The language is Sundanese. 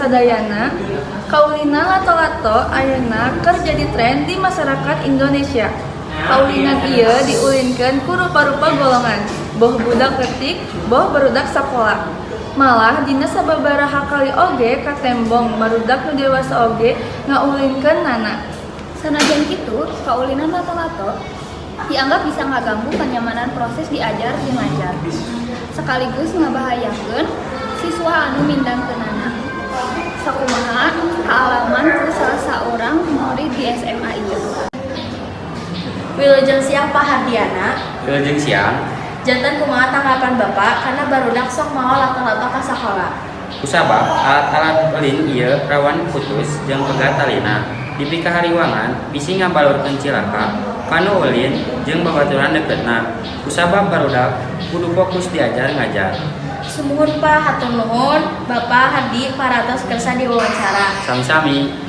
Sadayana, kaulinan lato-lato ayeuna keur jadi tren di masyarakat Indonesia. Kaulinan ieu diulinkeun ku rupa-rupa golongan, boh budak leutik, boh barudak sakola. Malah dina sababaraha kali oge katembong barudak nu dewasa oge ngaulinkeunana. Sanajan kitu, kaulinan lato-lato dianggap bisa ngaganggu kenyamanan proses diajar jeung ngajar, sekaligus ngabahayakeun siswa anu mindangkeunana. Sakumaha kaalaman ku salah saurang murid di SMA ieu. Wilujeng siang, Pak Hardiana. Wilujeng siang. Janten kumaha tanggapan Bapak kana barudak sok mawa lato-lato ka sakola? Kusabab alat-alat ulin ieu rawan putus jeung pegat talina. Dipikahariwangan bisi ngabalurkeun cilaka kanu ulin jeung babaturan deketna. Kusabab barudak kudu fokus diajar ngajar. Sumuhun, Pak, hatur nuhun Bapak Hardi parantos kersa diwawancara. Sami-sami.